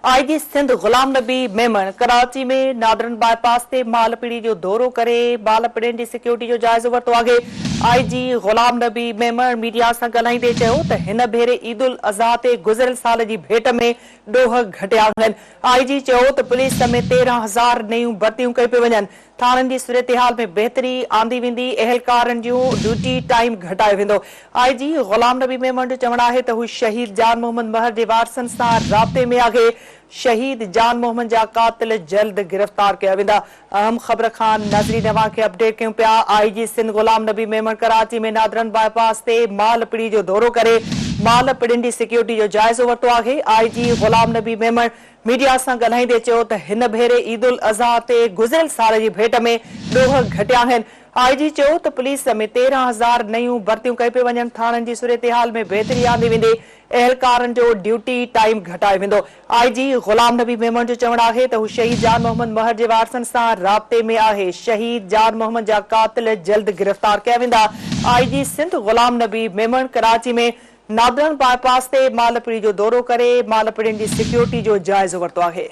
I G Sindh Ghulam Nabi Memon Karachi ۾ Northern bypass تي مال پڙي جو دورو ڪري مال پڙين جي سيڪيورٽي جو جائزو ورتو آهي. آء جي غلام نبي ميمڻ ميڊيا سان ڳالهائيندي چيو ته هن ڀيري عيد الاضحيٰ تي گذريل سال جي ڀيٽ ۾ ڏوهه گهٽيا آهن. آء جي چيو ته پوليس ۾ 13 هزار نيون ڀرتيون ڪيون پيون وڃن، ٿاڻن جي صورتحال ۾ بهتري آندي ويندي، اهلڪارن جون ڊيوٽي ٽائيم گهٽايو ويندو. آء جي غلام نبي ميمڻ جو چوڻ آهي ته هو شهيد جان محمد مهر جي وارثن سان رابطي ۾ آهي، شهيد جان محمد جا قاتل جلد گرفتار ڪيا ويندا. اهم خبر کان ناظرين اوهان کي اپڊيٽ ڪيون پيا، آء جي سنڌ غلام نبي ميمڻ ڪراچي ۾ نادرن باء پاس تي مال پڙي جو دورو ڪري مال پڙين جي سيڪيورٽي جو جائزو ورتو آهي، آء جي غلام نبي ميمڻ ميڊيا سان ڳالهائيندي چيو ته هن ڀيري عيد الاضحيٰ تي گذريل سال جي ڀيٽ ۾ ڏوهه گهٽيا آهن. آء جي چيو ته پوليس ۾ 13 هزار نيون ڀرتيون ڪيون پيون وڃن، ٿاڻن جي صورتحال ۾ بهتري آندي ويندي، اهلڪارن جو ڊيوٽي ٽائيم گهٽايو ويندو. آء جي غلام نبي ميمڻ جو چوڻ آهي ته هو شهيد جان محمد مهر جي وارثن سان رابطي ۾ آهي، شهيد جان محمد جا قاتل جلد گرفتار ڪيا ويندا. آء جي سنڌ غلام نبي ميمڻ ڪراچي ۾ نادرن باء پاس تي مال پڙي جو دورو ڪري مال پڙين جي سيڪيورٽي جو جائزو ورتو آهي.